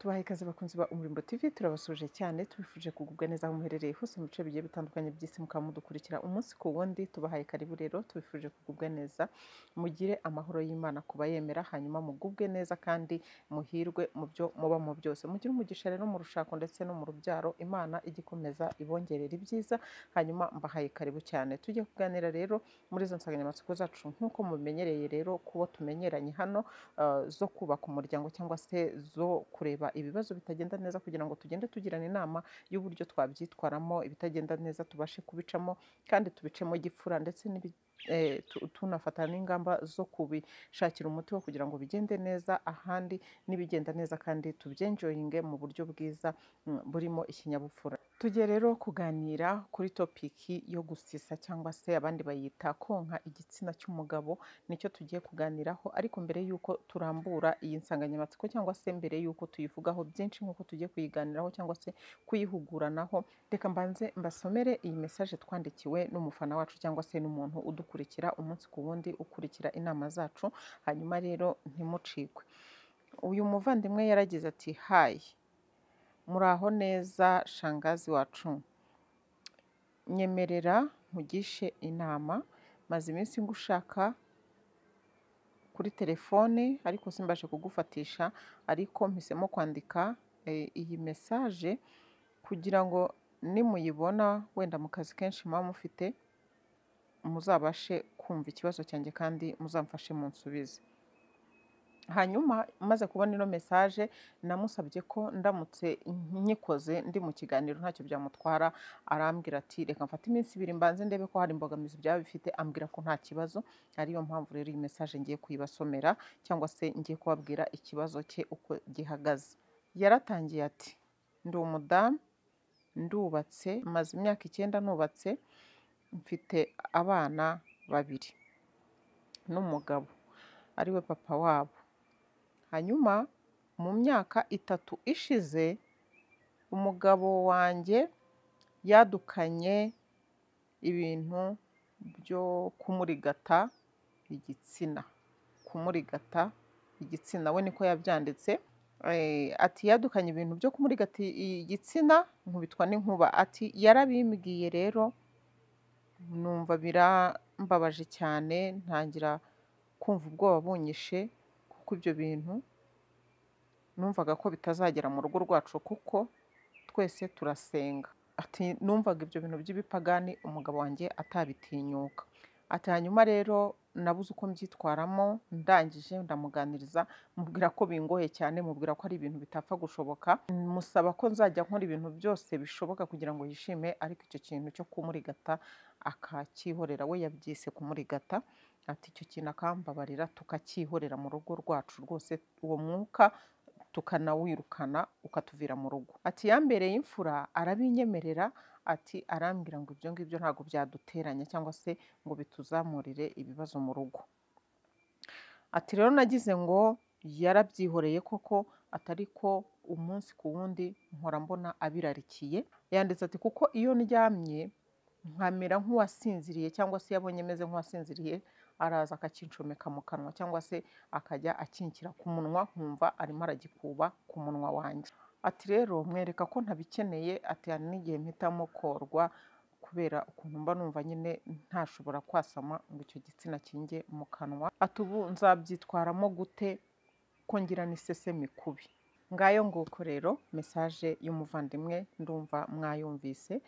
Tubahaye ikaze bakunzi ba Umurimbo TV, turabasuje cyane, tubifuje kugubwa neza aho muherereye hose mu bice bigiye bitandukanye by'isi, mukaba mudukurikira umunsi ku wundi. Tubahaye karibu rero, tubifuje kugubwa neza, mugire amahoro y'Imana kubayemera, hanyuma mugubwe neza kandi muhirwe mu byo mubamo byose. Mugire umugisha rero mu rushako ndetse no mu rubyaro, Imana ijye ikomeza ibongerera ibyiza, hanyuma mbahaye karibu cyane. Tujye kuganira rero muri izo nsanganyamatsiko zacu nk'uko mubimenyereye rero, kubo tumenyeranye hano zo kubaka umuryango cyangwa se zo kureba ibibazo bitagenda neza kugira ngo tugende tugirana inama y'uburyo twabyitwaramo, ibitagenda neza tubashe kubicamo kandi tubicemo gipfura, ndetse tunafata n'ingamba zo kubishakira umuti wo kugira ngo bigende neza ahandi, n'ibigenda neza kandi tubyenjoyinge mu buryo bwiza burimo ikinyabupfura. Tujye rero kuganira kuri topiki yo gusisa cyangwa se abandi bayita konka igitsina cy'umugabo, nicyo tugiye kuganiraho. Ariko mbere y'uko turambura iyi nsanganyamatsiko cyangwa se mbere y'uko tuyivugaho byinshi nk'uko tugiye kuyiganiraho cyangwa se kuyihuguranaho, reka mbanze mbasomere iyi message twandikiwe n'umufana wacu cyangwa se n'umuntu udukurikira umunsi ku wundi, ukurikira inama zacu, hanyuma rero ntimucikwe. Uyu muvandimwe yaragize ati: "Hi, muraho neza shangazi wacu, nyemerera nkugishe inama, maze iminsi ngushaka kuri telefone ariko simbashe kugufatisha, ariko mpisemo kwandika iyi message kugira ngo nimuyibona wenda mu kazi kenshi muba mufite muzabashe kumva ikibazo cyanjye kandi muzamfashe munsubize." Hanyuma maze kubona ino message, namusabye ko ndamutse nyikoze ndi mu kiganiro ntacyo byamutwara, arambwira ati reka mfate iminsi ibiri mbanze ndebe ko hari imbogamizi byaba bifite, ambwira ko nta kibazo. Ariyo mpamvu rero iyi message ngiye kuyibasomera cyangwa se ngiye kubabwira ikibazo cye uko gihagaze. Yaratangiye ati: "Ndi umudamu, ndubatse, maze imyaka 9 nubatse, mfite abana 2 n'umugabo ariwe papa wabo. Hanyuma mu myaka 3 ishize umugabo wanjye yadukanye ibintu byo kumurigata igitsina, kumurigata igitsina we niko yabyanditse. Ati yadukanye ibintu byo kumurigata igitsina, nkubitwa n'inkuba. Ati yarabimbwiye rero numva birambabaje cyane, ntangira kumva ubwoba bunyishe, kuko ibyo bintu numvaga ko bitazagera mu rugo rwacu kuko twese turasenga. Ati numvaga ibyo bintu by'ibipagani umugabo wanjye atabitinyuka. Ati hanyuma rero nabuze uko mbyitwaramo, ndangije ndamuganiriza, mubwira ko bingoye cyane, mubwira ko ari ibintu bitapfa gushoboka, musaba ko nzajya nkora ibintu byose bishoboka kugira ngo yishime, ariko icyo kintu cyo kumurigata akacyihorera, we yabyise kumurigata. Ati icyo kintu akambabarira tukacyihorera mu rugo rwacu rwose, uwo mwuka tukanawirukana ukatuvira mu rugo. Ati yambereye imfura arabinyemerera, ati arambwira ngo ibyo ngibyo ntabwo byaduteranya cyangwa se ngo bituzamurire ibibazo mu rugo. Ati rero nagize ngo yarabyihoreye koko, atari ko umunsi ku wundi mpora mbona abirarikiye. Yanditse ati kuko iyo ndyamye nkamera nk'uwasinziriye cyangwa se yabonye meze nk'uwasinziriye, araza akakincomeka mu kanwa cyangwa se akajya akinkira ku munwa, nkumva arimo aragikuba ku munwa wanjye. Ati rero mwereka ko ntabikeneye, ati hari n'igihe mpitamo korwa kubera ukuntu mba numva nyine ntashobora kwasama ngo icyo gitsina kinjye mu kanwa. Ati ubu nzabyitwaramo gute ko ngira n'isesemi kubi? Ngayo nguko rero message y'umuvandimwe, ndumva mwayumvise.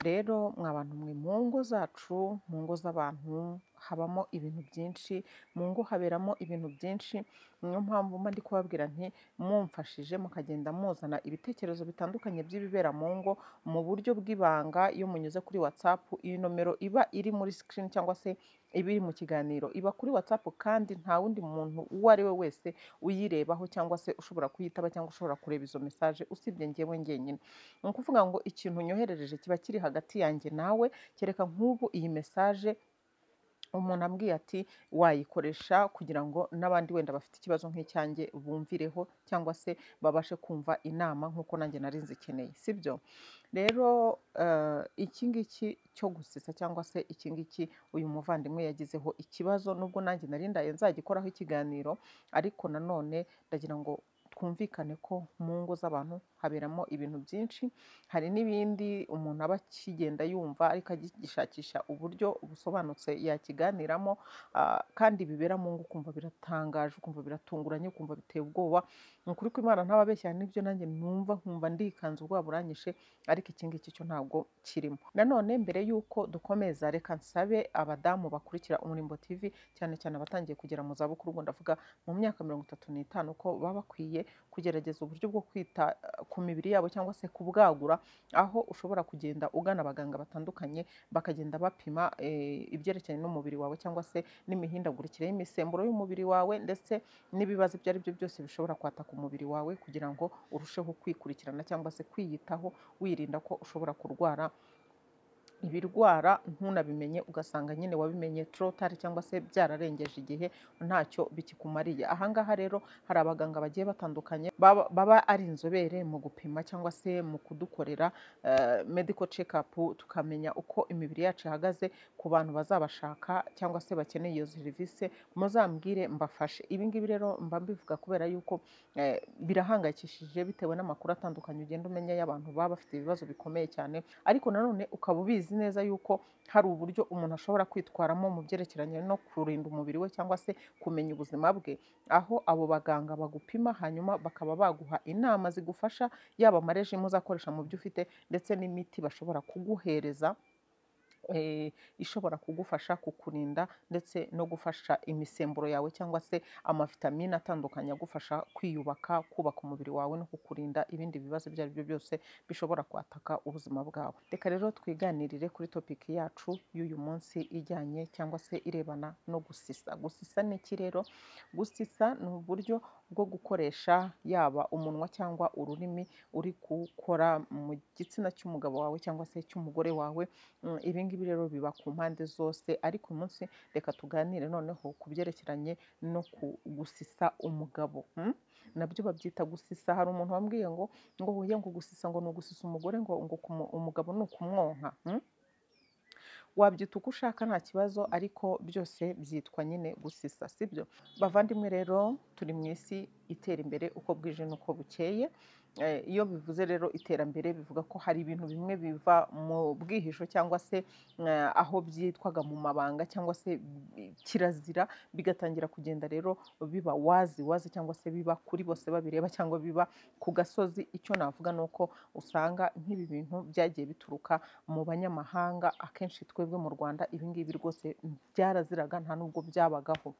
Rero mwa bantu mwe, mu ngo zacu, mu ngo z'abantu habamo ibintu byinshi, mu ngo haberamo ibintu byinshi. Niyo mpamvu mba ndi kubabwira nti mumfashije mukagenda muzana ibitekerezo bitandukanye by'ibibera mu ngo mu buryo bw'ibanga. Iyo munyuze kuri WhatsApp, iyi nomero iba iri muri screen cyangwa se iba iri mu kiganiro, iba kuri WhatsApp, kandi nta wundi muntu uwo ari we wese uyirebaho cyangwa se ushobora kuyitaba cyangwa ushobora kureba izo message usibye njyewe njyenyine. Ni ukuvuga ngo ikintu nyoherereje kiba kiri hagati yanjye nawe, kereka nk'ubu iyi message umuntu ambwiye ati wayikoresha kugira ngo n'abandi wenda bafite ikibazo nk'icyanjye bumvireho cyangwa se babashe kumva inama nk'uko nanjye nari nzikeneye, sibyo? Rero iki ngiki cyo gusisa cyangwa se iki ngiki uyu muvandimwe yagizeho ikibazo, nubwo nanjye nari ndaye nzagikoraho ikiganiro, ariko nanone ndagira ngo Twumvikane ko mu ngo z'abantu haberamo ibintu byinshi, hari n'ibindi umuntu aba akigenda yumva ariko agishakisha uburyo busobanutse yakiganiramo, kandi bibera mu ngo ukumva biratangaje, ukumva biratunguranye, ukumva biteye ubwoba. Ni ukuri ko Imana ntababeshya, n'ibyo nanjye numva nkumva ndikanze, ubwoba buranyishe, ariko iki ngiki cyo ntabwo kirimo. Nanone mbere y'uko dukomeza, reka nsabe abadamu bakurikira Umurimbo TV, cyane cyane abatangiye kugera mu zabukuru, ubwo ndavuga mu myaka 35, ko baba bakwiye kugerageza uburyo bwo kwita ku mibiri yabo cyangwa se kubwagura, aho ushobora kugenda ugana abaganga batandukanye bakagenda bapima ibyerekeranye n'umubiri wawe cyangwa se n'imihindagurikire y'imisemburo y'umubiri wawe, ndetse n'ibibazo ibyo ari byo byose bishobora kwataka umubiri wawe, kugira ngo urusheho kwikurikirana cyangwa se kwiyitaho, wirinda ko ushobora kurwara ibirwara ntunabimenye, ugasanga nyine wabimenye trop tard cyangwa se byararengeje igihe ntacyo bikikumariye. Ahangaha rero hari abaganga bagiye batandukanye baba ari inzobere mu gupima cyangwa se mu kudukorera medical check up, tukamenya uko imibiri yacu ihagaze. Ku bantu bazabashaka cyangwa se bakeneye iyo serivisi, muzambwire mbafashe. Ibi ngibi rero mba mbivuga kubera yuko birahangayikishije, bitewe n'amakuru atandukanye ugenda umenya y'abantu baba bafite ibibazo bikomeye cyane, ariko nanone ukaba ubizi neza yuko hari uburyo umuntu ashobora kwitwaramo mu byerekeranye no kurinda umubiri we cyangwa se kumenya ubuzima bwe, aho abo baganga bagupima hanyuma bakaba baguha inama zigufasha, yaba amarejime uzakoresha mu byo ufite, ndetse n'imiti bashobora kuguhereza ishobora kugufasha kukurinda ndetse no gufasha imisemburo yawe cyangwa se amavitamine atandukanye agufasha kwiyubaka, kubaka umubiri wawe no kukurinda ibindi bibazo ibyo ari byo byose bishobora kwataka ubuzima bwawe. Reka rero twiganirire kuri topic yacu y'uyu munsi ijyanye cyangwa se irebana no gusisa. Gusisa ni iki rero? Gusisa ni uburyo bwo gukoresha yaba umunwa cyangwa ururimi uri gukora mu gitsina cy'umugabo wawe cyangwa se cy'umugore wawe. Ibi ngibi rero biba ku mpande zose, ariko uyu munsi reka tuganire noneho ku byerekeranye no gusisa umugabo. Nabyo babyita gusisa. Hari umuntu wambwiye ngo oya, ngo gusisa ngo ni ugusisa umugore, ngo umugabo ni ukumwonka. Wabyita uko ushaka nta kibazo, ariko byose byitwa nyine gusisa, sibyo? Bavandimwe rero, turi mu isi itera imbere uko bwije n'uko bukeye. Iyo bivuze rero iterambere, bivuga ko hari ibintu bimwe biva mu bwihisho cyangwa se aho byitwaga mu mabanga cyangwa se kirazira, bigatangira kugenda rero biba wazi wazi cyangwa se biba kuri bose babireba cyangwa biba ku gasozi. Icyo navuga ni uko usanga nk'ibi bintu byagiye bituruka mu banyamahanga, akenshi twebwe mu Rwanda ibi ngibi rwose byaraziraga, nta nubwo byabagaho.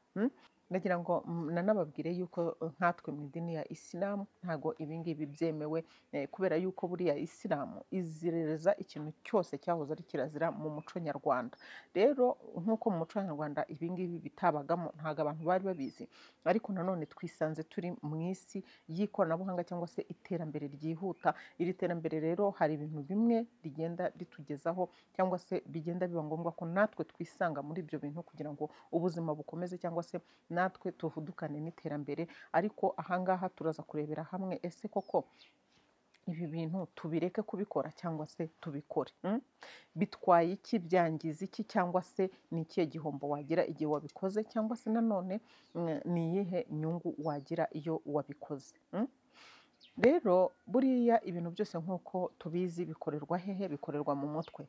Ndagira ngo nanababwire yuko nkatwe mu idini ya Isilamu ntago ibi ngibi byemewe, kubera yuko buriya Isilamu izirereza ikintu cyose cyahoze ari kirazira mu muco nyarwanda. Rero nk'uko mu muco nyarwanda ibi ngibi bitabagamo, ntago abantu bari babizi, ariko nanone twisanze turi mu isi y'ikoranabuhanga cyangwa se iterambere ryihuta. Iri terambere rero hari ibintu bimwe rigenda ritugezaho cyangwa se bigenda biba ngombwa ko natwe twisanga muri ibyo bintu kugira ngo ubuzima bukomeze cyangwa se natwe tuvudukane n'iterambere. Ariko ahangaha turaza kurebera hamwe ese koko ibi bintu tubireke kubikora cyangwa se tubikore. Bitwaye iki, byangiza iki, cyangwa se ni ikihe gihombo wagira igihe wabikoze, cyangwa se nanone ni iyihe nyungu wagira iyo wabikoze. Rero buriya ibintu byose nk'uko tubizi bikorerwa hehe? Bikorerwa mu mutwe.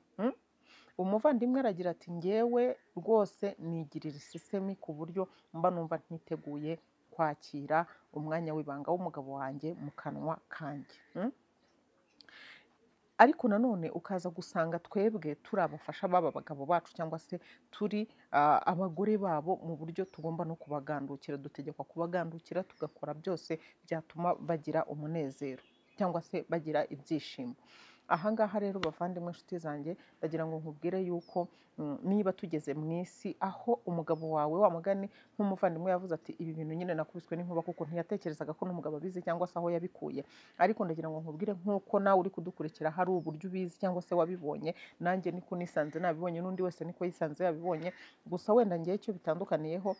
Umuvandimwe aragira ati ngewe rwose nigirira isesemi ku buryo mba numva ntiteguye kwakira umwanya w'ibanga w'umugabo wanjye mu kanwa kanjye. Ariko nanone ukaza gusanga twebwe turi abafasha b'aba bagabo bacu cyangwa se turi abagore babo mu buryo tugomba no kubagandukira, dutegekwa kubagandukira tugakora byose byatuma bagira umunezero cyangwa se bagira ibyishimo. Ahangaha rero bavandimwe inshuti zanjye, ndagira ngo nkubwire yuko niba tugeze mu isi aho umugabo wawe wa mugani nk'umuvandimwe yavuze ati ibi bintu nyine nakubiswe n'inkuba, kuko ntiyatekerezaga ko n'umugabo abizi cyangwa se aho yabikuye. Ariko ndagira ngo nkubwire nk'uko nawe uri kudukurikira hari uburyo ubizi cyangwa se wabibonye, nanjye niko nisanze nabibonye, n'undi wese niko yisanze yabibonye. Gusa wenda ngewe icyo bitandukaniyeho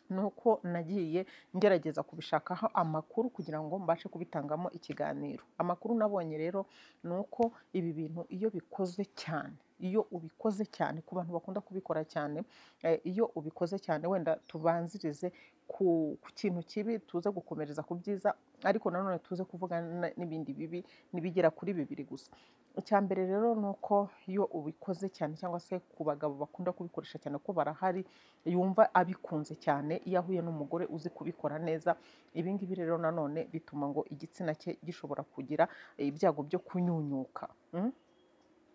nuko nagiye ngerageza kubishakaho amakuru kugira ngo mbashe kubitangamo ikiganiro. Amakuru nabonye rero ni uko ibi bintu iyo bikoze cyane, iyo ubikoze cyane ku bantu bakunda kubikora cyane, iyo ubikoze cyane, wenda tubanzirize ku kintu kibi, tuze gukomereza ku byiza, ariko nanone tuze kuvuga n'ibindi bibi n'ibigera kuri bibiri gusa. Icya mbere rero ni uko iyo ubikoze cyane cyangwa se ku bagabo bakunda kubikoresha cyane ko barahari, yumva abikunze cyane iyo ahuye n'umugore uzi kubikora neza. Ibi ngibi rero nanone bituma ngo igitsina cye gishobora kugira ibyago byo kunyunyuka,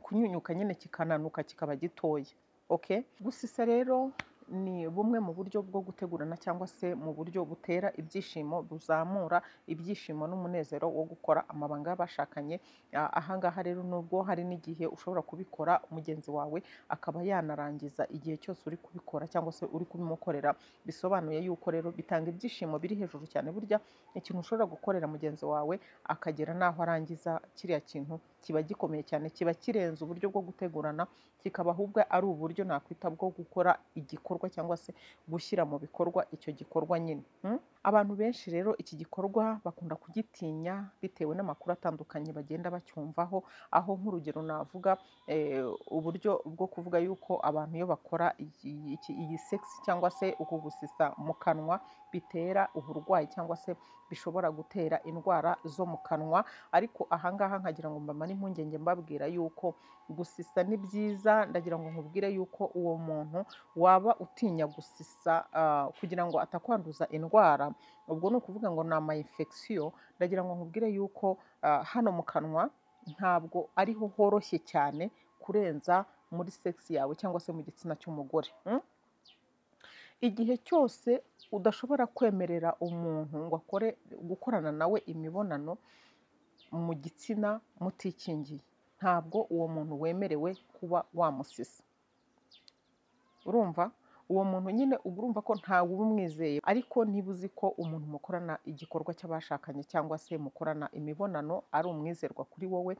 kunyunyuka nyine kikananuka kikaba gitoya. Okay? Gusisa rero ni bumwe mu buryo bwo gutegurana cyangwa se mu buryo butera ibyishimo, buzamura ibyishimo n'umunezero wo gukora amabanga y'abashakanye. Aha ngaha rero nubwo hari n'igihe ushobora kubikora mugenzi wawe akaba yanarangiza igihe cyose uri kubikora cyangwa se uri kubimukorera, bisobanuye yuko rero bitanga ibyishimo biri hejuru cyane. Burya ikintu ushobora gukorera mugenzi wawe akagera n'aho arangiza kiriya kintu kiba gikomeye cyane, kiba kirenze uburyo bwo gutegurana, kikaba ahubwo ari uburyo nakwita bwo gukora igikorwa cyangwa se gushyira mu bikorwa icyo gikorwa nyine. Abantu benshi rero iki gikorwa bakunda kugitinya bitewe n'amakuru atandukanye bagenda bacyumvaho, aho nk'urugero navuga uburyo bwo kuvuga yuko abantu iyo bakora iyi sex cyangwa se uku gusisa mu kanwa bitera uburwayi cyangwa se bishobora gutera indwara zo mu kanwa. Ariko ahangaha nkagira ngo mbamare impungenge mbabwira yuko gusisa ni byiza. Ndagira ngo nkubwire yuko uwo muntu waba utinya gusisa kugira ngo atakwanduza indwara, ubwo ni ukuvuga ngo ni ama infection. Ndagira ngo nkubwire yuko hano mu kanwa ntabwo ariho horoshye cyane kurenza muri sex yawe cyangwa se mu gitsina cy'umugore. Igihe cyose udashobora kwemerera umuntu ngo akore gukorana nawe imibonano mu gitsina mutikingiye, ntabwo uwo muntu wemerewe kuba wamusisa. Urumva uwo muntu nyine uba urumva ko ntawe uba umwizeye. Ariko niba uzi ko umuntu mukorana igikorwa cy'abashakanye cyangwa se mukorana imibonano ari umwizerwa kuri wowe,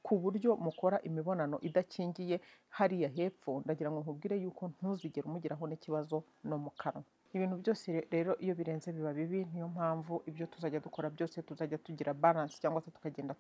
ku buryo mukora imibonano idakingiye hariya hepfo, ndagira ngo nkubwire yuko ntuzigere umugiraho n'ikibazo no mu kanwa. Ibintu byose rero iyo birenze biba bibi. Niyo mpamvu ibyo tuzajya dukora byose tuzajya tugira balance cyangwa se tukagenda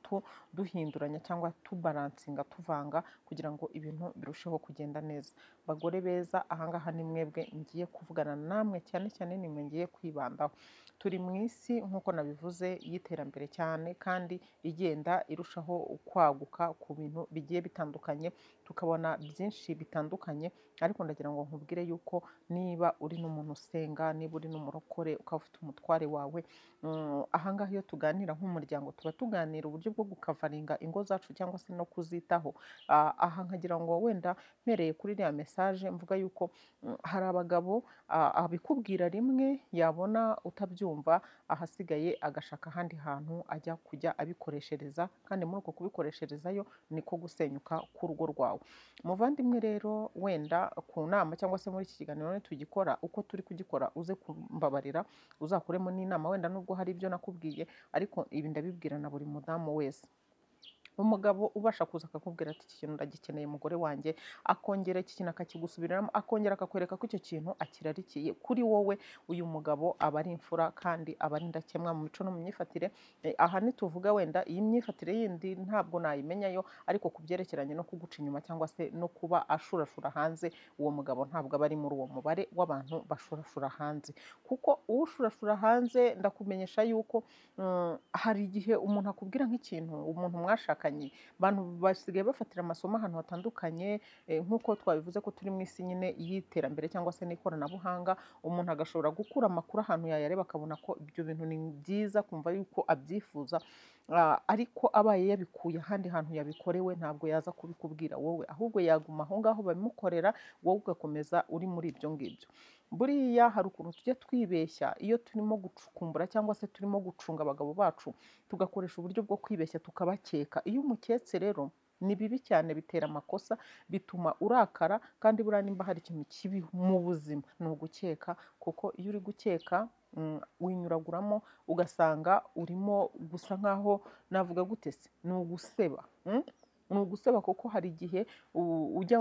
duhinduranya cyangwa tubalansinga, tuvanga kugira ngo ibintu birusheho kugenda neza. Bagore beza, ahangaha ni mwebwe ngiye kuvugana namwe cyane cyane, nimwe ngiye kwibandaho. Turi mu isi nk'uko nabivuze y'iterambere cyane kandi igenda irushaho kwaguka ku bintu bigiye bitandukanye, tukabona byinshi bitandukanye. Ariko ndagira ngo nkubwire yuko niba uri n'umuntu usenga, niba uri n'umurokore ukaba ufite umutware wawe, ahangaha iyo tuganira nk'umuryango tuba tuganira uburyo bwo gukavaringa ingo zacu cyangwa se no kuzitaho. Aha nkagira ngo wenda mpereye kuri iriya message mvuga yuko hari abagabo abikubwira rimwe yabona utabyumva, ahasigaye agashaka ahandi hantu ajya kujya abikoreshereza, kandi muri uko kubikoresherezayo niko gusenyuka k'urugo rwawe. Muvandimwe rero, wenda ku nama cyangwa se muri iki kiganiro tugikora uko turi kugikora, uze kumbabarira uzakuremo n'inama, wenda nubwo hari ibyo nakubwiye, ariko ibi ndabibwira na buri mudamu wese. Umugabo ubasha kuza akakubwira ati iki kintu ndagikeneye mugore wanjye, akongera iki kintu akakigusubiriramo, akongera akakwereka ko icyo kintu akirarikiye kuri wowe, uyu mugabo aba ari imfura kandi aba ari indakemwa mu mico no mu myifatire. Aha ntituvuga wenda iyi myifatire yindi ntabwo nayimenyayo, ariko ku byerekeranye no kuguca inyuma cyangwa se no kuba ashurashura hanze, uwo mugabo ntabwo aba ari muri uwo mubare w'abantu bashurashura hanze. Kuko ushurashura hanze ndakumenyesha yuko hari igihe umuntu akubwira nk'ikintu, umuntu mwashakanye, abantu basigaye bafatira amasomo ahantu hatandukanye, nk'uko twabivuze ko turi mu isi nyine y'iterambere cyangwa se n'ikoranabuhanga, umuntu agashobora gukura amakuru ahantu yayareba akabona ko ibyo bintu ni byiza, kumva yuko abyifuza, ariko abaye yabikuye ahandi hantu yabikorewe ntabwo yaza kubikubwira wowe, ahubwo yaguma aho ngaho babimukorera, wowe ugakomeza uri muri ibyo ngibyo. Buriya hari ukuntu tujya twibeshya iyo turimo gucukumbura cyangwa se turimo gucunga abagabo bacu, tugakoresha uburyo bwo kwibeshya tukabakeka. Iyo umuketse rero ni bibi cyane, bitera amakosa, bituma urakara, kandi buriya nimba hari ikintu kibi mu buzima ni ugukeka, kuko iyo uri gukeka winyuraguramo ugasanga urimo gusa nkaho navuga gute se, ni uguseba. Ni uguseba kuko hari igihe ujya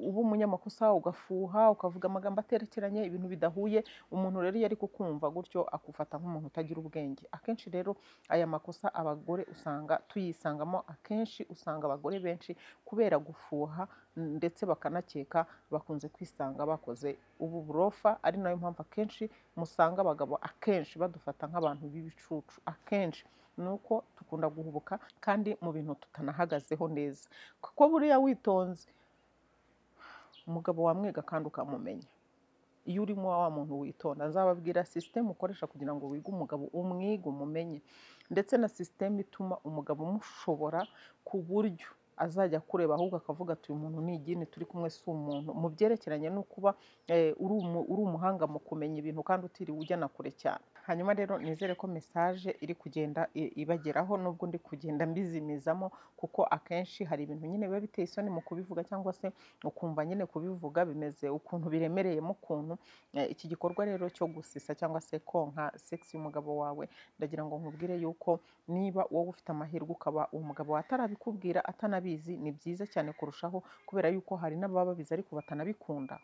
uba umunyamakosa, ugafuha, ukavuga amagambo aterekeranye, ibintu bidahuye. Umuntu rero iyo ari kukumva gutyo akufata nk'umuntu utagira ubwenge. Akenshi rero aya makosa abagore usanga tuyisangamo, akenshi usanga abagore benshi kubera gufuha ndetse bakanakeka bakunze kwisanga bakoze ubu burofa, ari nayo mpamvu akenshi musanga abagabo akenshi badufata nk'abantu b'ibicucu. Akenshi ni uko dukunda guhubuka kandi mu bintu tutanahagazeho neza, kuko buriya witonze umugabo wamwiga kandi ukamumenya. Iyo urimo wa muntu witonda, nzababwira sisiteme ukoresha kugira ngo wige umugabo, umwige umumenye, ndetse na sisiteme ituma umugabo umushobora ku buryo azajya kureba ahubwo akavuga ati uyu muntu ni igini turi kumwe, si umuntu. Mu byerekeranye no kuba uri umuhanga mu kumenya ibintu kandi utiriwe ujyana kure cyane. Hanyuma rero nizere ko message iri kugenda ibageraho, nubwo ndi kugenda mbizimizamo, kuko akenshi hari ibintu nyine biba biteye isoni mu kubivuga, cyangwa se ukumva nyine kubivuga bimeze ukuntu biremereyemo ukuntu. Iki gikorwa rero cyo gusisa cyangwa se konka sex y'umugabo wawe, ndagira ngo nkubwire yuko niba wowe ufite amahirwe ukaba uwo mugabo atarabikubwira atanabizi, ni byiza cyane kurushaho, kubera yuko hari n'ababa babizi ariko batanabikunda.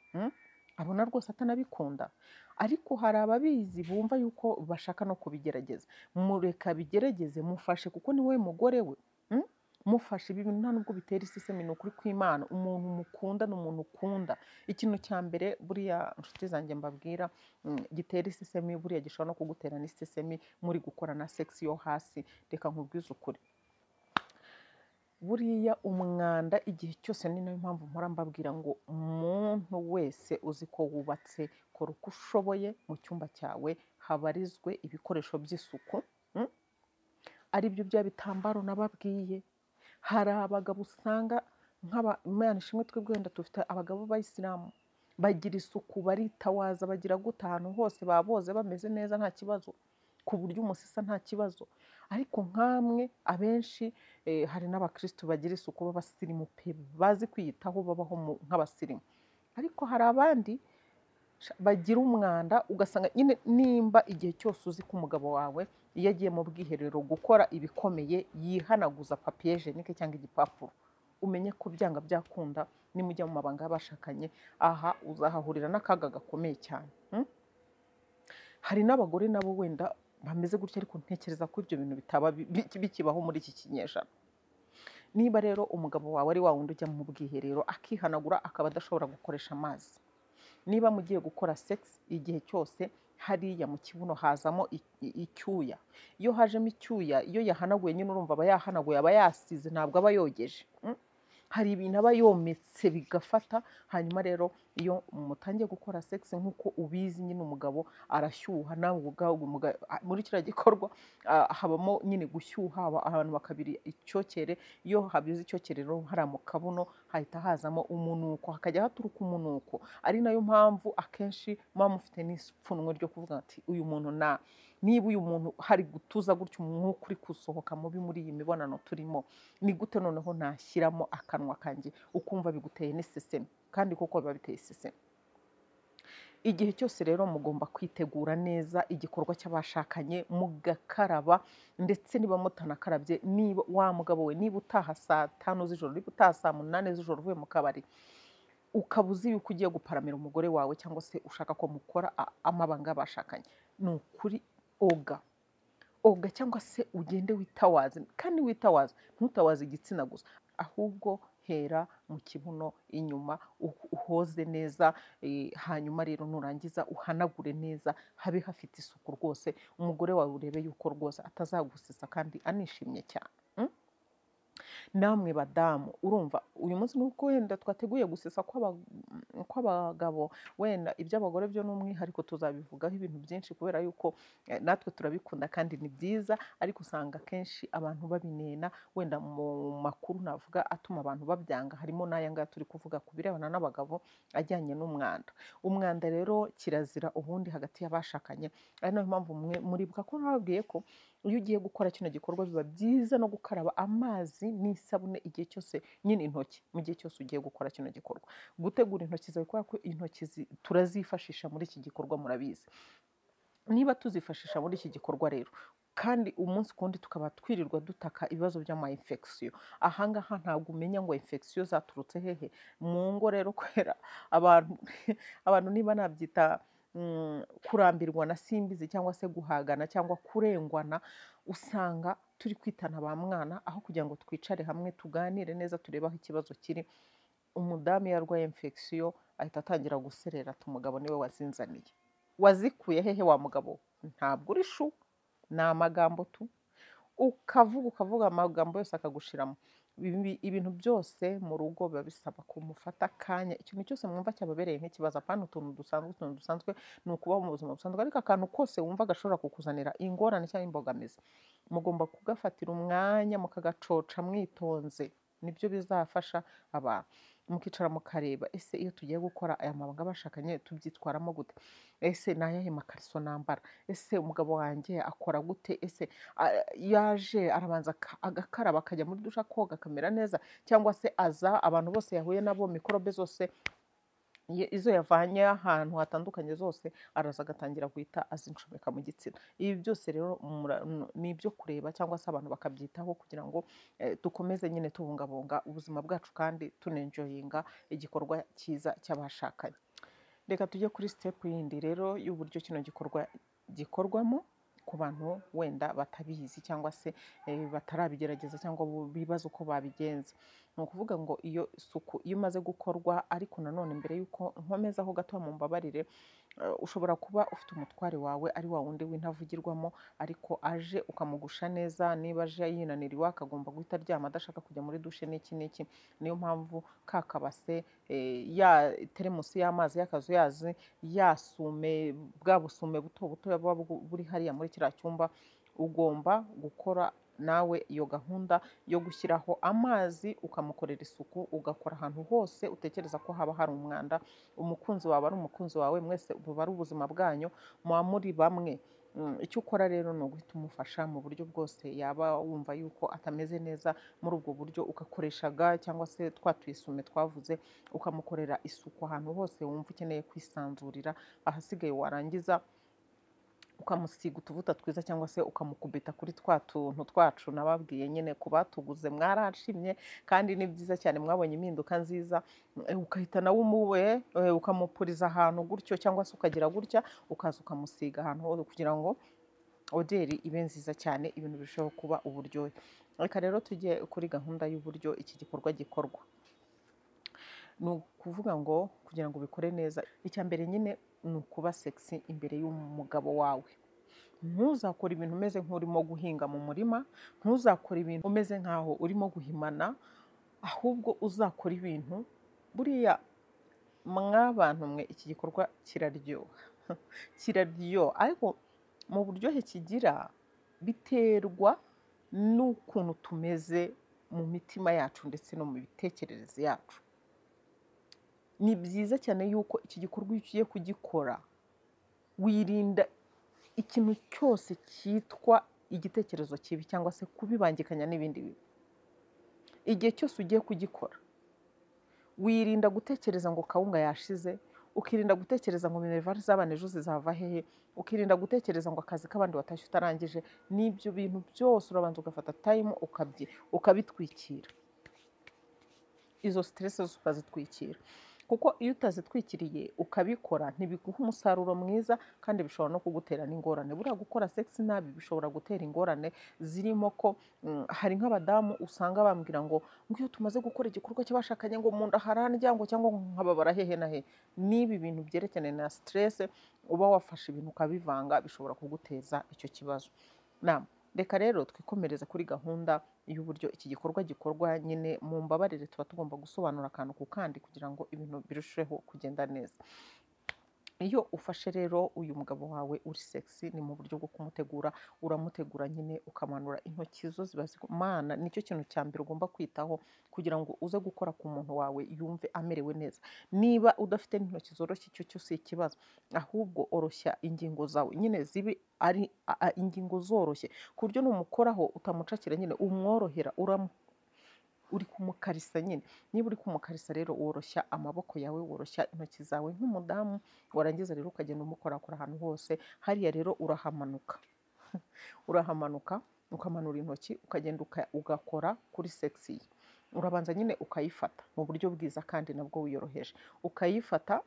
Abona rwose atanabikunda, ariko hari ababizi bumva yuko bashaka no kubigerageza. Mureka bigerageze, mufashe kuko ni wowe mugore we. Mufashe. Ibi bintu nta nubwo bitera isesemi, ni ukuri kw'Imana. Umuntu mukunda ni umuntu ukunda. Ikintu cya mbere buriya nshuti zanjye mbabwira gitera isesemi, buriya gishobora no kugutera n'isesemi muri gukora na sex yo hasi, reka nkubwize ukuri, buriya umwanda igihe cyose. Ni nayo mpamvu mpora mbabwira ngo umuntu wese uzi ko wubatse, kora uko ushoboye mu cyumba cyawe habarizwe ibikoresho by'isuku, ari byo bya bitambaro nababwiye. Hari abagabo usanga nk'aba, Imana ishimwe twebwe wenda dufite abagabo b'abayisilamu bagira isuku, baritawaza, bagira gute, ahantu hose baboze bameze neza nta kibazo, ku buryo umusisa nta kibazo. Ariko nkamwe abenshi hari n'abakristu bagira isuku b'abasirimu pe, bazi kwiyitaho, babaho nk'abasirimu. Ariko hari abandi bagira umwanda, ugasanga nyine nimba igihe cyose uzi ko umugabo wawe iyo agiye mu bwiherero gukora ibikomeye yihanaguza papier hygiénique cyangwa igipapuro, umenye ko byanga byakunda nimujya mu mabanga y'abashakanye, aha uzahahurira n'akaga gakomeye cyane. Hari n'abagore nabo wenda bameze gutya, ariko ntekereza ko ibyo bintu bitaba bikibaho muri iki kinyejana. Niba rero umugabo wawe ari wa wundi ujya mu bwiherero akihanagura akaba adashobora gukoresha amazi, niba mugiye gukora sex igihe cyose hariya mu kibuno hazamo icyuya, iyo hajemo icyuya, iyo yahanaguye nyine urumva aba yahanaguye, aba yasize, ntabwo aba yogeje. Hari ibintu aba yometse bigafata. Hanyuma rero iyo mutangiye gukora sex nk'uko ubizi nyine umugabo arashyuha, nawe ubwawe muri kiriya gikorwa habamo nyine gushyuha, abantu bakabira icyokere. Iyo habize icyokere rero hariya mu kabuno hahita hazamo umunuko, hakajya haturuka umunuko, ari nayo mpamvu akenshi muba mufite n'ipfunwe ryo kuvuga ati uyu muntu na niba uyu muntu hari gutuza gutya umwuka uri gusohoka mubi muri iyi mibonano turimo, ni gute noneho nashyiramo akanwa kanjye? Ukumva biguteye n'isesemi, kandi koko biba biteye isesemi. Igihe cyose rero mugomba kwitegura neza igikorwa cy'abashakanye, mugakaraba, ndetse niba mutanakarabye, niba wa mugabo we, niba utaha saa 5 z'ijoro, niba utaha saa 8 z'ijoro uvuye mu kabari, ukaba uzi yuko ugiye guparamira umugore wawe cyangwa se ushaka ko mukora amabanga y'abashakanye, ni ukuri oga oga, cyangwa se ugende witawaze. Kandi witawaze, ntutawaze igitsina gusa, ahubwo hera mu kibuno inyuma uhoze neza, hanyuma rero nurangiza uhanagure neza, habe hafite isuku rwose. Umugore wawe urebe yuko rwose atazagusesa kandi anishimye cyane. Namwe badamu, urumva uyu munsi nuko wenda twateguye gusesa kw'abagabo, wenda iby'abagore byo ni umwihariko, tuzabivugaho ibintu byinshi kubera yuko natwe turabikunda kandi ni byiza, ariko usanga akenshi abantu babinena. Wenda mu makuru navuga atuma abantu babyanga harimo n'aya ngaya turi kuvuga ku birebana n'abagabo ajyanye n'umwanda. Umwanda rero kirazira ubundi hagati y'abashakanye, ari nayo mpamvu muribuka ko nababwiye ko iyo ugiye gukora kino gikorwa biba byiza no gukaraba amazi n'isabune igihe cyose, nyine intoki mu gihe cyose ugiye gukora kino gikorwa, gutegura intoki zawe, kubera ko intoki turazifashisha muri iki gikorwa, murabizi. Niba tuzifashisha muri iki gikorwa rero Kandi umunsi ku wundi tukaba twirirwa dutaka ibibazo by'ama infection. Aha ngaha ntabwo umenya ngo infection zaturutse hehe. Mu ngo rero kubera abantu niba nabyita kurambirwa na simbizi cyangwa se guhagana cyangwa kurengwana, usanga turi kwitana ba mwana aho kugira ngo twicare hamwe tuganire neza turebe aho ikibazo kiri. Umudamu iyo arwaye infection ahita atangira guserera ati umugabo niwe wazinzaniye. Wazikuye hehe wa mugabo? Ntabwo uri shu, ni amagambo tu. Ukavuga amagambo yose akagushiramo. Ibintu byose mu rugo biba bisaba ko mufata akanya, ikintu cyose mwumva cyababereye nk'ikibazo, apana utuntu dusanzwe. Utuntu dusanzwe ni ukubaho mu buzima busanzwe, ariko akantu kose wumva gashobora kukuzanira ingorane cyangwa imbogamizi, mugomba kugafatira umwanya mukagacoca mwitonze, nibyo bizafasha abantu. Mukicara mukareba, ese iyo tugiye gukora aya mabanga bashakanye tubyitwaramo gute? Ese ni ayahe makariso nambara? Ese umugabo wanjye akora gute? Ese yaje arabanza agakaraba akajya muri dushe koga akamera neza, cyangwa se aza abantu bose yahuye nabo mikorobe zose izo yavanye ahantu hatandukanye zose araza agatangira guhita azincomeka mu gitsina. Ibi byose rero ni ibyo kureba cyangwa se abantu bakabyitaho kugira ngo dukomeze nyine tubungabunga ubuzima bwacu kandi tunenjoyinga igikorwa cyiza cy'abashakanye. Reka tujye kuri step yindi rero y'uburyo kino gikorwa gikorwamo ku bantu wenda batabizi cyangwa se batarabigerageza cyangwa bibaza uko babigenza. Ni ukuvuga ngo iyo suku iyo imaze gukorwa, ariko nanone mbere y'uko nkomezaho gato mumbabarire, ushobora kuba ufite umutware wawe ari wa wundi w'intavugirwamo, ariko aje ukamugusha neza, niba aje yinaniriwe akagomba guhita aryama adashaka kujya muri dushe n'iki n'iki. Niyo mpamvu ka kabase, ya teremusi y'amazi y'akazuyazi, ya sume, bwa busume buto buto buba buri hariya muri kiriya cyumba, ugomba gukora nawe iyo gahunda yo gushyiraho amazi ukamukorera isuku, ugakora ahantu hose utekereza ko haba hari umwanda. Umukunzi wawe ari umukunzi wawe, mwese buba ari ubuzima bwanyu, muba muri bamwe. Icyo ukora rero ni uguhita umufasha mu buryo bwose yaba wumva yuko atameze neza muri ubwo buryo, ugakoresha ga cyangwa se twa tuyisume twavuze, ukamukorera isuku ahantu hose wumva ukeneye kwisanzurira. Ahasigaye warangiza ukamusiga utuvuta twiza cyangwa se ukamukubita kuri twa tuntu twacu nababwiye nyine ku batuguze mwarashimye kandi ni byiza cyane, mwabonye impinduka nziza. Ukahita nawe umuwe ukamupuriza ahantu gutyo cyangwa se ukagira gutya ukaza ukamusiga ahantu hose kugira ngo oderi ibe nziza cyane, ibintu birusheho kuba uburyohe. Reka rero tujye kuri gahunda y'uburyo iki gikorwa gikorwa. Ni ukuvuga ngo kugira ngo ubikore neza, icya mbere nyine ni ukuba sexy imbere y'umugabo wawe. Ntuzakore ibintu umeze nk'urimo guhinga mu murima, ntuzakore ibintu umeze nk'aho urimo guhimana, ahubwo uzakora ibintu buriya mwabantu mwe iki gikorwa kiraryoha. Kiraryoha, ariko mu buryohe kigira biterwa n'ukuntu tumeze mu mitima yacu ndetse no mu mitekerereze yacu. Ni byiza cyane yuko iki gikorwa iyo ugiye kugikora wirinda ikintu cyose cyitwa igitekerezo kibi cyangwa se kubibangikanya n'ibindi bintu. Igihe cyose ugiye kugikora wirinda gutekereza ngo kawunga yashize, ukirinda gutekereza ngo minerivare z'abana ejo zizava hehe, ukirinda gutekereza ngo akazi k'abandi watashye utarangije. N'ibyo bintu byose urabanza ugafata time ukabitwikira, izo stress zose ukazitwikira, kuko iyo utazitwikiriye ukabikora ntibiguha umusaruro mwiza kandi bishobora no kugutera n'ingorane. Buriya gukora sex nabi bishobora gutera ingorane zirimo ko hari nk'abadamu usanga bambwira ngo iyo tumaze gukora igikorwa cy'abashakanye ngo mu nda harandya ngo cyangwa nkababara hehe na hehe. N'ibi bintu byerekeranye na stress uba wafashe ibintu ukabivanga bishobora kuguteza icyo kibazo. Reka rero twikomereze kuri gahunda y'uburyo iki gikorwa gikorwa. Nyine mu mbabarire tuba tugomba gusobanura akantu ku kandi kugira ngo ibintu birusheho kugenda neza. Iyo ufashe rero uyu mugabo wawe uri sexy, ni mu buryo bwo kumutegura, uramutegura nyine ukamanura intoki zo ziba mana, nicyo kintu cya mbere ugomba kwitaho kugira ngo uze gukora ku muntu wawe yumve amerewe neza. Niba udafite n'intoki zoroshye icyo cyo si ikibazo, ahubwo oroshya ingingo zawe nyine zibe ari ingingo zoroshye ku buryo numukoraho utamucakira, nyine umworohera, uri kumukarisa nyine. Niba uri kumukarisa rero woroshya amaboko yawe, woroshya intoki zawe nk'umudamu, warangiza rero ukagenda umukorakora ahantu hose. Hariya rero urahamanuka, Urahamanuka, ukamanura intoki, ukagenda ugakora kuri sexe ye. Urabanza nyine ukayifata mu buryo bwiza kandi nabwo wiyoroheje, ukayifata,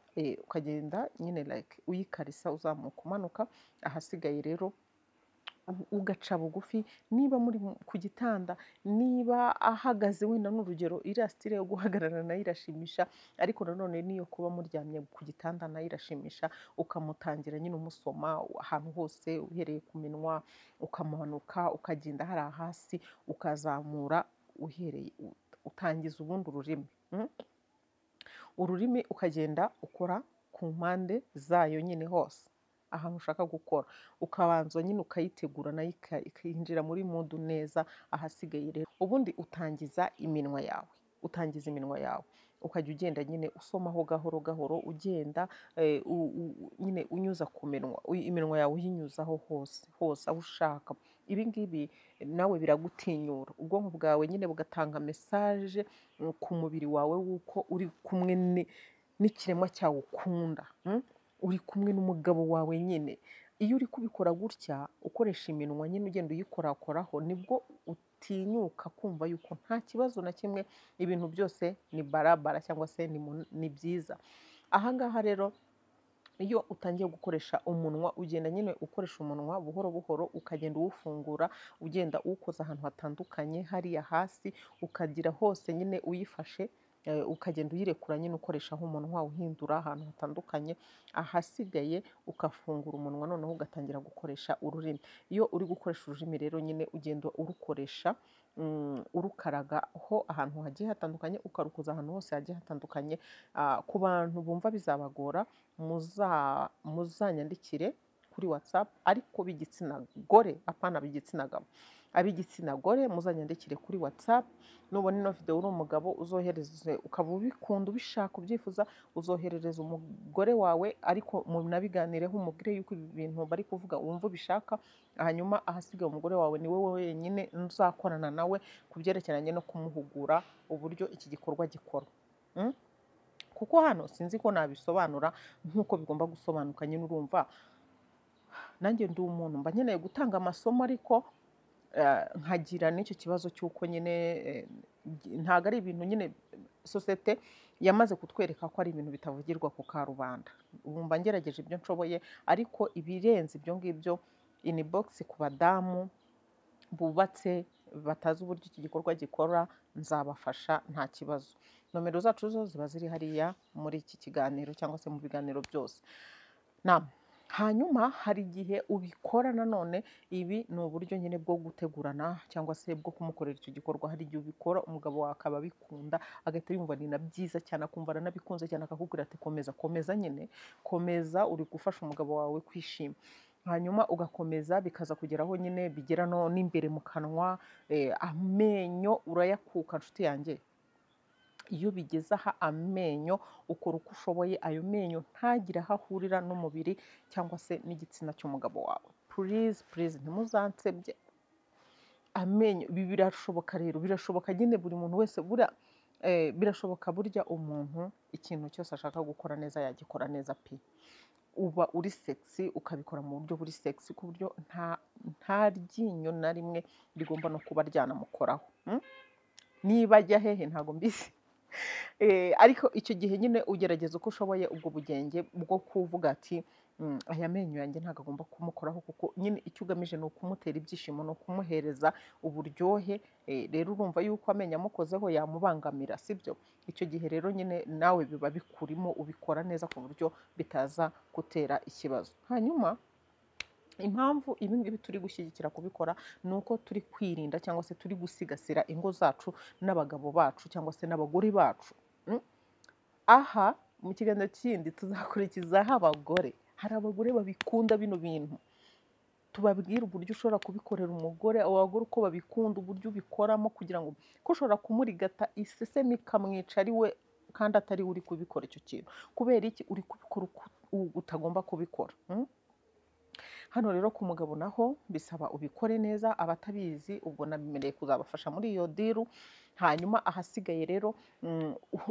ukagenda nyine like uyikarisa, uzamuka, umanuka. Ahasigaye rero ugaca bugufi, niba muri ku gitanda, niba ahagaze, wenda n'urugero, iriya style yo guhagarara nayo irashimisha, ariko nanone n'iyo kuba muryamye ku gitanda nayo irashimisha. Ukamutangira nyine umusoma ahantu hose, uhereye ku minwa, ukamanuka, ukagenda hariya hasi, ukazamura, uhereye utangiza ubundi ururimi, Ururimi ukagenda ukora ku mpande zayo nyine hose ahantu ushaka gukora, ukabanza nyine ukayitegura, nayo ikinjira muri mood neza. Ahasigaye rero ubundi utangiza iminwa yawe, utangiza iminwa yawe, ukajya ugenda nyine usomaho gahoro gahoro, ugenda nyine unyuza ku minwa, iminwa yawe uyinyuzaho hose hose aho ushaka. Ibi ngibi nawe biragutinyura, ubwonko bwawe nyine bugatanga message ku mubiri wawe w'uko uri kumwe n'ikiremwa cyawe ukunda, Uri kumwe n'umugabo wawe nyine. Iyo uri kubikora gutya, ukoresha iminwa nyine, ugenda uyikorakoraho, nibwo utinyuka kumva yuko nta kibazo na kimwe, ibintu byose ni barabara cyangwa se ni byiza. Aha ngaha rero iyo utangiye gukoresha umunwa, ugenda nyine ukoresha umunwa buhoro buhoro, ukagenda uwufungura, ugenda uwukoza ahantu hatandukanye, hariya hasi ukagira hose nyine uyifashe, ukagenda uyirekura nyine ukoreshaho umunwa, uhindura ahantu hatandukanye. Ahasigaye ukafungura umunwa, noneho ugatangira gukoresha ururimi. Iyo uri gukoresha ururimi rero nyine ugenda urukoresha, urukaragaho ahantu hagiye hatandukanye, ukarukoza ahantu hose hagiye hatandukanye. Ku bantu bumva bizabagora, muzanyandikire kuri WhatsApp, ariko b'igitsina gore, apana b'igitsina gabo, ab'igitsina gore muzanyandikire kuri WhatsApp. Nubona ino video uri umugabo, uzohereze, ukaba ubikunda, ubishaka, ubyifuza, uzoherereza umugore wawe, ariko munabiganireho, umubwire yuko ibi bintu bari kuvuga wumva ubishaka. Hanyuma ahasigaye umugore wawe ni wowe wenyine nzakorana nawe ku byerekeranye no kumuhugura uburyo iki gikorwa gikorwa, Kuko hano sinzi ko nabisobanura nk'uko bigomba gusobanuka. Nyine urumva nanjye ndi umuntu, mba nkeneye gutanga amasomo, ariko nkagira n'icyo kibazo cy'uko nyine ntabwo ari ibintu nyine sosiyete yamaze kutwereka ko ari ibintu bitavugirwa ku karubanda. Ubu mba ngerageje ibyo nshoboye, ariko ibirenze ibyo ngibyo, inbox ku badamu bubatse batazi uburyo iki gikorwa gikora, nzabafasha, nta kibazo. Nomero zacu zo ziba ziri hariya muri iki kiganiro cyangwa se mu biganiro byose. Hanyuma hari igihe ubikora nanone, ibi ni uburyo nyine bwo gutegurana cyangwa se bwo kumukorera icyo gikorwa. Hari igihe ubikora umugabo wawe akaba abikunda, agahita yumva ni na byiza cyane, akumva aranabikunze cyane, akakubwira ati komeza, komeza nyine, komeza, uri gufasha umugabo wawe kwishima. Hanyuma ugakomeza, bikaza kugeraho nyine bigera no n'imbere mu kanwa, amenyo urayakuka nshuti yanjye. Iyo bigeze aha, amenyo ukora uko ushoboye ayo menyo ntagire aho ahurira n'umubiri cyangwa se n'igitsina cy'umugabo wawe. Please, please, ntimuzansebye. Amenyo, ibi birashoboka rero, birashoboka nyine buri muntu wese buriya, birashoboka burya umuntu ikintu cyose ashaka gukora neza yagikora neza pe. Uba uri sexy, ukabikora mu buryo buri sexy, ku buryo nta ryinyo na rimwe rigomba no kuba ryanamukoraho. Niba ajya hehe ntabwo mbizi. Ariko icyo gihe nyine ugerageza uko ushoboye ubwo bugenge bwo kuvuga ati aya menyo yanjye ntabwo agomba kumukoraho, kuko nyine icyo ugamije ni ukumutera ibyishimo, ni ukumuhereza uburyohe. Rero urumva yuko amenyo amukozeho yamubangamira, sibyo? Icyo gihe rero nyine nawe biba bikurimo, ubikora neza ku buryo bitaza gutera ikibazo. Hanyuma impamvu ibi ngibi turi gushyigikira kubikora ni uko turi kwirinda cyangwa se turi gusigasira ingo zacu n'abagabo bacu cyangwa se n'abagore bacu. Aha mu kiganiro kindi tuzakurikizaho abagore. Hari abagore babikunda bino bintu, tubabwire uburyo ushobora kubikorera umugore, abo bagore uko babikunda, uburyo ubikoramo kugira ngo, ko ushobora kumurigata isesemi ikamwica ari we kandi atari we uri kubikora icyo kintu. Kubera iki? Uri kubikora uko utagomba kubikora. Hano rero ku mugabo naho bisaba ubikore neza, abatabizi ubwo nabimereye kuzabafasha muri iyo deal. Hanyuma ahasigaye rero,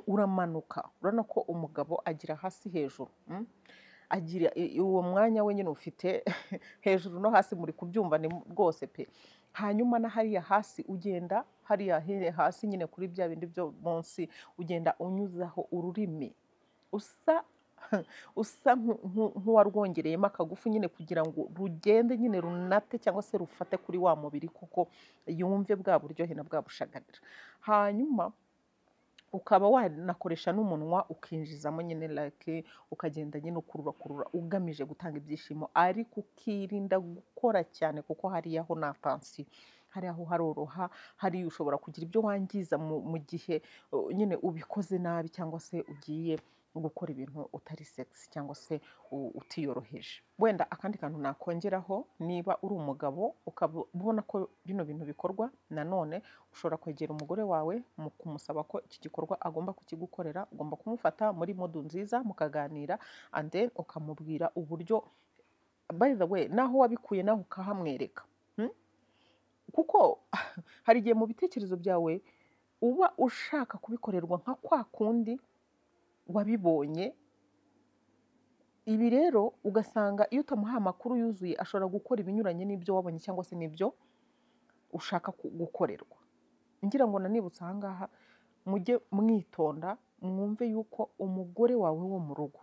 uramanuka, urabona ko umugabo agira hasi hejuru. Agira uwo mwanya we nyine ufite hejuru no hasi, muri kubyumva ni rwose pe. Hanyuma na hariya hasi ugenda, hariya hasi nyine kuri bya bindi byo munsi, ugenda unyuzaho ururimi usa nk'uwarwongereyemo akagufu nyine, kugira ngo rugende nyine runate cyangwa se rufate kuri wa mubiri, kuko yumve bwa buryohe na bwa bushagarira. Hanyuma ukaba wanakoresha n'umunwa ukinjizamo nyine, like ukagenda nyine ukurura kurura ugamije gutanga ibyishimo, ariko ukirinda gukora cyane, kuko hariya ho nta tension, hariya ho haroroha, hariya ushobora kugira ibyo wangiza mu gihe nyine ubikoze nabi, cyangwa se ugiye gukora ibintu utari sexy cyangwa se utiyoroheje. Wenda akandi kantu nakongeraho, niba uri umugabo ukaba ubona ko bino bintu bikorwa, nanone ushobora kwegera umugore wawe mu kumusaba ko iki gikorwa agomba kukigukorera. Ugomba kumufata muri mood nziza, mukaganira, and then ukamubwira uburyo, by the way, naho wabikuye naho ukahamwereka. Kuko hari igihe mu bitekerezo byawe uba ushaka kubikorerwa nka kwa kundi wabibonye. Ibi rero ugasanga iyo utamuhaye amakuru yuzuye, ashobora gukora ibinyuranye n'ibyo wabonye cyangwa se n'ibyo ushaka gukorerwa. Ngira ngo nanibutse aha ngaha, mujye mwitonda, mwumve yuko umugore wawe wo mu rugo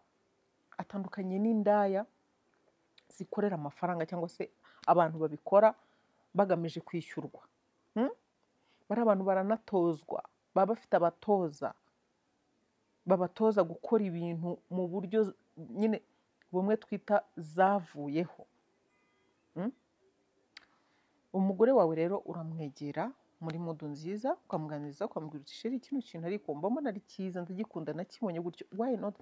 atandukanye n'indaya zikorera amafaranga, cyangwa se abantu babikora bagamije kwishyurwa. Bariya abantu baranatozwa, baba bafite abatoza babatoza gukora ibintu mu buryo nyine bumwe twita zavuyeho. Umugore wawe rero uramwegera muri mood nziza, ukamuganiriza, ukamubwira uti: "Chérie, kino kintu ariko mbona ari cyiza, ndagikunda, nakibonye gutyo, why not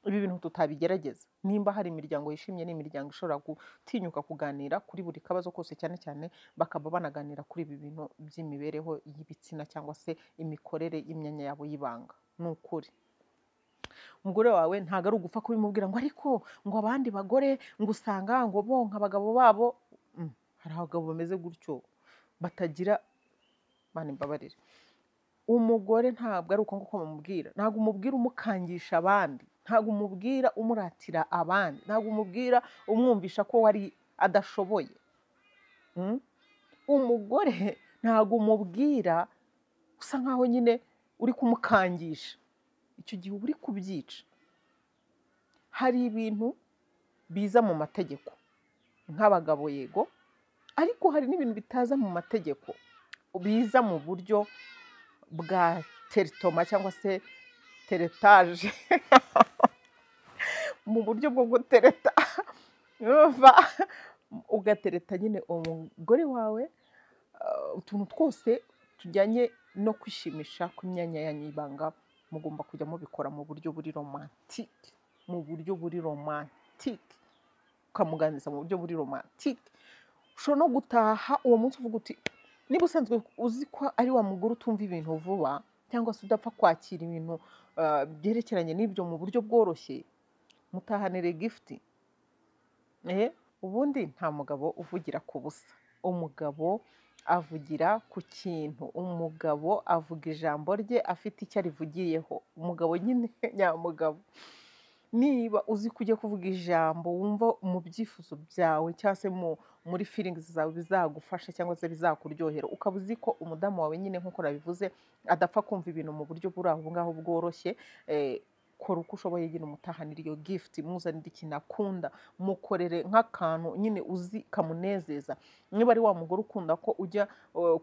ibi bintu tutabigerageza?" Nimba hari imiryango yishimye, ni imiryango ishobora gutinyuka kuganira kuri buri kabazo kose, cyane cyane bakaba banaganira kuri ibi bintu by'imibereho y'ibitsina cyangwa se imikorere y'imyanya yabo y'ibanga. Ni ukuri, umugore wawe ntabwo ari ugupfa kubimubwira ngo ariko ngo abandi bagore ngo usanga ngo bonka abagabo babo. Hari abagabo bameze gutyo batagira. Mana imbabarire. Umugore ntabwo ari uko nguko bamubwira. Ntabwo umubwira umukangisha abandi, ntabwo umubwira umuratira abandi, ntabwo umubwira umwumvisha ko wari adashoboye. Umugore ntabwo umubwira usa nkaho nyine uri kumukangisha. Icyo gihe uba uri kubyica. Hari ibintu biza mu mategeko nk'abagabo, yego, ariko hari n'ibintu bitaza mu mategeko, biza mu buryo bwa teritoma cyangwa se teretaje, mu buryo bwo gutereta. Urumva, ugatereta nyine umugore wawe utuntu twose tujyanye no kwishimisha ku myanya yanyu y'ibanga. Mugomba kujya mubikora mu buryo buri romantique, mu buryo buri romantique, ukamuganiriza mu buryo buri romantique. Ushobora no gutaha uwo munsi uvuga uti, niba usanzwe uzi ko ari wa mugore utumva ibintu vuba cyangwa se udapfa kwakira ibintu byerekeranye n'ibyo mu buryo bworoshye, mutahanire gift. Ubundi nta mugabo uvugira ku busa. Umugabo avugira ku kintu, umugabo avuga ijambo rye afite icyo arivugiyeho. Umugabo nyine nyamugabo, niba uzi ko ugiye kuvuga ijambo wumva mu byifuzo byawe cyangwa se muri feelings zawe bizagufasha cyangwa se bizakuryohera, ukaba uzi ko umudamu wawe nyine, nk'uko nabivuze, adapfa kumva ibintu mu buryo buri aho ngaho bworoshye, kora uko ushoboye nyine umutahanire iyo gift, muzanire ikintu akunda, mukorere nk'akantu nyine uzi kamunezeza. Niba ari wa mugore ukunda ko ujya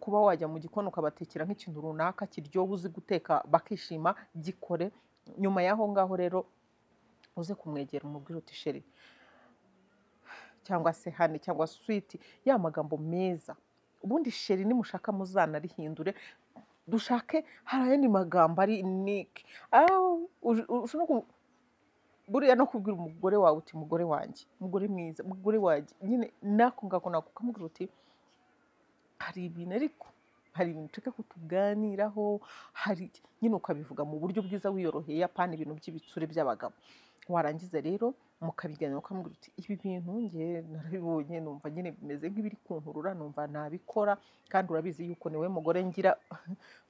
kuba wajya mu gikoni ukabatekera nk'ikintu runaka kiryoha uzi guteka bakishima, gikore. Nyuma y'aho ngaho rero uze kumwegera, umubwire uti: "Chérie," cyangwa se "honey," cyangwa "sweetie," ya magambo meza. Ubundi chérie nimushaka muzanarihindure, dushake hari ayandi magambo ari niki. Ushobora buriya no kubwira umugore wawe uti: "Mugore wanjye, mugore mwiza, mugore wanjye," nyine nako ngako nako ukamubwira uti: "Hari ibintu, ariko hari ibintu nshaka ko tuganiraho," hari nyine ukabivuga mu buryo bwiza wiyoroheye, apana ibintu by'ibitsure by'abagabo. Warangiza rero mukabiganira, ukamubwira uti: "Ibi bintu njye narabibonye, numva nyine bimeze nk'ibiri kunkurura, numva nabikora, kandi urabizi yuko niwe mugore ngira."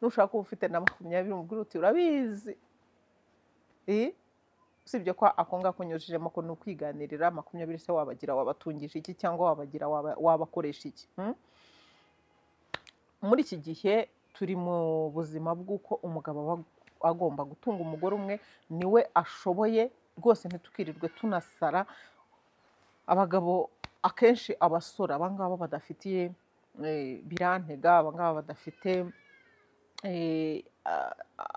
Nushaka kuba ufite na 20, umubwire uti: "Urabizi." Usibye ko ako ngako nyujijemo ko ni ukwiganirira, 20 se wabagira wabatungisha iki, cyangwa wabagira wabakoresha iki? Muri iki gihe turi mu buzima bw'uko umugabo aba agomba gutunga umugore umwe, niwe ashoboye rwose, ntitukirirwe tunasara. Abagabo akenshi abasore abangaba badafitiye birantega, abangaba badafite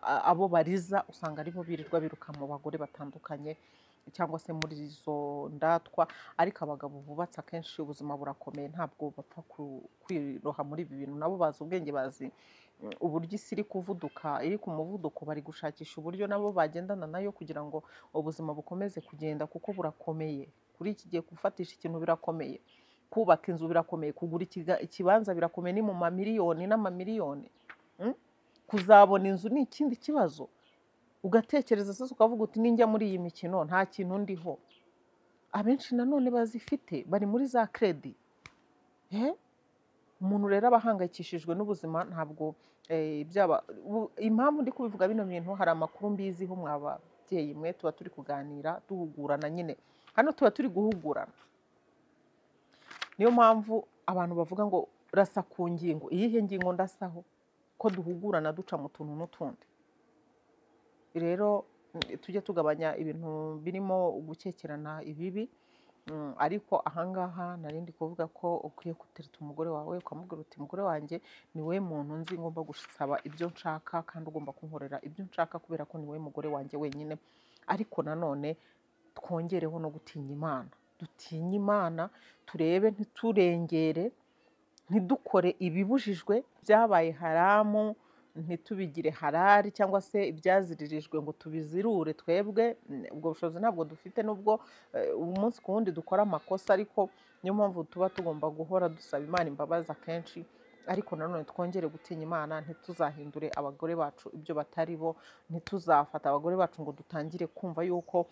abo bariza, usanga aribo birirwa biruka mu bagore batandukanye cyangwa se muri izo ndatwa. Ariko abagabo bubatse akenshi ubuzima burakomeye, ntabwo bapfa kwiroha muri ibi bintu. Nabo bazi ubwenge, bazi uburyo isi iri kuvuduka, iri ku muvuduko, bari gushakisha uburyo nabo bagendana nayo kugira ngo ubuzima bukomeze kugenda, kuko burakomeye. Kuri iki gihe gufatisha ikintu birakomeye, kubaka inzu birakomeye, kugura ikibanza birakomeye, ni mu mamiliyoni n'amamiliyoni. Kuzabona inzu ni ikindi kibazo. Ugatekereza sasa ukavuga uti ninjya muri iyi mikino nta kintu ndiho. Abenshi nanone bazifite bari muri za kredi. Umuntu rero aba ahangayikishijwe n'ubuzima, ntabwo byaba impamvu ndi kubivuga bino bintu, hari amakuru mbiziho mwa babyeyi mwe, tuba turi kuganira duhugurana nyine, hano tuba turi guhugurana. Niyo mpamvu abantu bavuga ngo rasa ku ngingo, iyihe ngingo ndasaho ko duhugurana duca mu tuntu n'utundi. Rero tujye tugabanya ibintu birimo gukekerana ibibi. Ariko ahangaha narindi kuvuga ko ukwiye gutereta umugore wawe, ukamubwira uti umugore wanjye ni we muntu nzi ngomba gusaba ibyo nshaka, kandi ugomba kunkorera ibyo nshaka, kubera ko ni we mugore wanjye wenyine. Ariko nanone twongereho no gutinya Imana, dutinye Imana, turebe ntiturengere, ntidukore ibibujijwe byabaye haramu, ntitubigire harari, cyangwa se ibyaziririjwe ngo tubizirure twebwe. Ubwo bushobozi ntabwo dufite, nubwo umunsi ku wundi dukora amakosa, ariko niyo mpamvu tuba tugomba guhora dusaba Imana imbabazi akenshi. Ariko nanone twongere gutinya Imana, ntituzahindure abagore bacu ibyo batari bo, ntituzafata abagore bacu ngo dutangire kumva yuko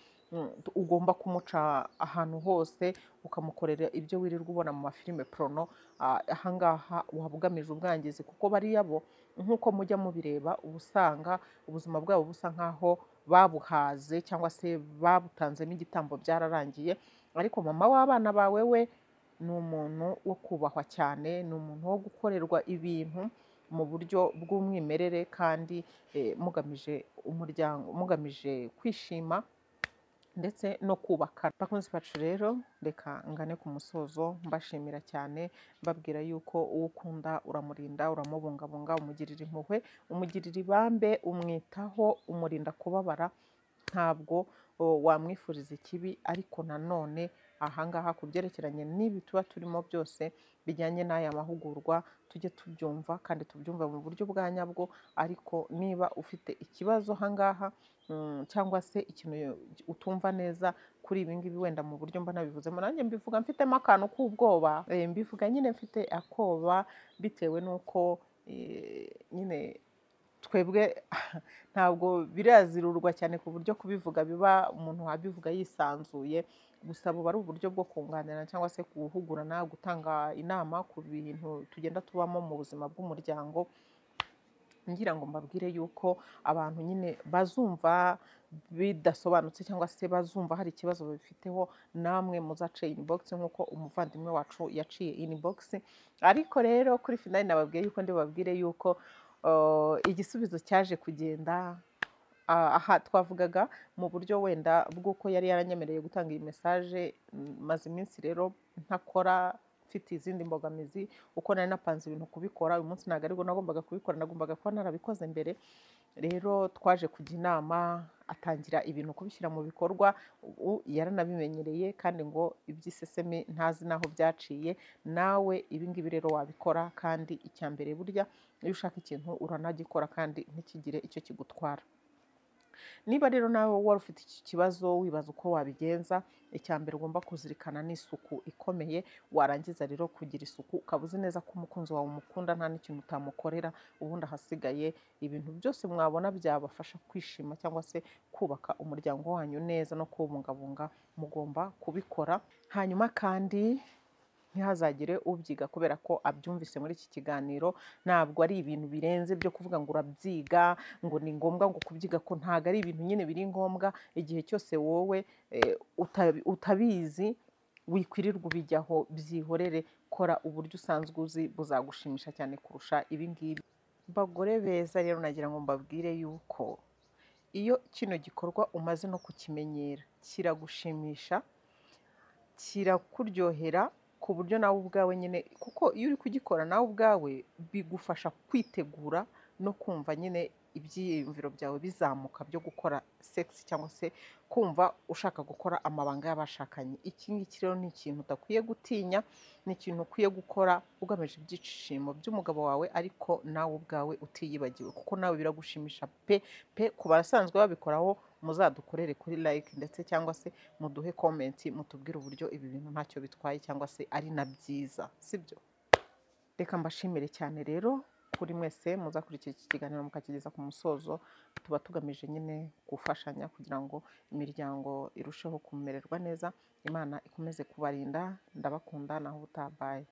ugomba kumuca ahantu hose ukamukorera ibyo wirirwa ubona mu mafilime porno. Ahangaha waba ugamije ubwangizi, kuko bariya bo nk'uko mujya mubireba uba usanga ubuzima bwabo busa nk'aho babuhaze cyangwa se babutanzemo igitambo, byararangiye. Ariko mama w'abana bawe we ni umuntu wo kubahwa cyane, ni umuntu wo gukorerwa ibintu mu buryo bw'umwimerere, kandi mugamije umuryango, mugamije kwishima ndetse no kubaka. Bakunzi bacu rero, reka ngane ku musozo mbashimira cyane, mbabwira yuko uwo ukunda uramurinda, uramubungabunga, umugirira impuhwe, umugirira ibambe, umwitaho, umurinda kubabara, ntabwo wamwifuriza ikibi. Ariko nanone ahangaha ku byerekeranye n'ibi tuba turimo byose bijyanye n'aya mahugurwa, tujye tubyumva kandi tubyumva mu buryo bwa nyabwo. Ariko niba ufite ikibazo ahangaha cyangwa se ikintu utumva neza kuri ibi ngibi, wenda mu buryo mba nabivuzemo, nanjye mbivuga mfitemo akantu k'ubwoba, mbivuga nyine mfite akoba, bitewe n'uko nyine twebwe ntabwo birazirurwa cyane ku buryo kubivuga biba umuntu wabivuga yisanzuye. Gusa buba ari uburyo bwo kunganirana cyangwa se guhugurana, gutanga inama ku bintu tugenda tubamo mu buzima bw'umuryango. Ngira ngo mbabwire yuko abantu nyine bazumva bidasobanutse cyangwa se bazumva hari ikibazo babifiteho, namwe muzace inbox nk'uko umuvandimwe wacu yaciye inbox. Ariko rero kuri finali nababwiye yuko ndibabwire yuko igisubizo cyaje kugenda. Aha twavugaga mu buryo wenda bw'uko yari yaranyemereye gutanga iyi message. Maze iminsi rero ntakora, mfite izindi mbogamizi, uko nari napanze ibintu kubikora uyu munsi ntabwo aribwo nagombaga kubikora, nagombaga kuba narabikoze mbere. Rero twaje kujya inama, atangira ibintu kubishyira mu bikorwa, yaranabimenyereye, kandi ngo iby'isesemi ntazi n'aho byaciye. Nawe ibi ngibi rero wabikora, kandi icya mbere burya iyo ushaka ikintu uranagikora kandi ntikigire icyo kigutwara. Niba rero nawe wari ufite iki kibazo wibaza uko wabigenza, icya mbere ugomba kuzirikana ni isuku ikomeye. Warangiza rero kugira isuku, ukaba uzi neza ko umukunzi wawe umukunda, nta n'ikintu utamukorera, ubundi ahasigaye ibintu byose mwabona byabafasha kwishima cyangwa se kubaka umuryango wanyu neza no kuwubungabunga, mugomba kubikora. Hanyuma kandi Ntihazagire ubyiga kubera ko abyumvise muri iki kiganiro. Ntabwo ari ibintu birenze byo kuvuga ngo urabyiga, ngo ni ngombwa ngo kubyiga, ko ntabwo ari ibintu nyine biri ngombwa. Igihe cyose wowe utabizi wikwirirwa ubijyaho, byihorere, kora uburyo usanzwe uzi buzagushimisha cyane kurusha ibi ngibi. Bagore beza rero, nagira ngo mbabwire yuko iyo kino gikorwa umaze no kukimenyera kiragushimisha, kirakuryohera ku buryo nawe ubwawe nyine, kuko iyo uri kugikora nawe ubwawe bigufasha kwitegura no kumva nyine ibyiyumviro byawe bizamuka byo gukora sex, cyangwa se kumva ushaka gukora amabanga y'abashakanye. Iki ngiki rero ni ikintu udakwiye gutinya, ni ikintu ukwiye gukora ugamije ibyishimo by'umugabo wawe, ariko nawe ubwawe utiyibagiwe, kuko nawe biragushimisha pe pe. Ku basanzwe babikoraho muzadukorere kuri like, ndetse cyangwa se muduhe comment, mutubwire uburyo ibi bintu ntacyo bitwaye cyangwa se ari na byiza, sibyo? Reka mbashimire cyane rero kuri mwese muzakurikira iki kiganiro mukakigeza ku musozo. Tuba tugamije nyine gufashanya kugira ngo imiryango irusheho kumererwa neza. Imana ikomeze kubarinda, ndabakunda, naho ubutaha, bye.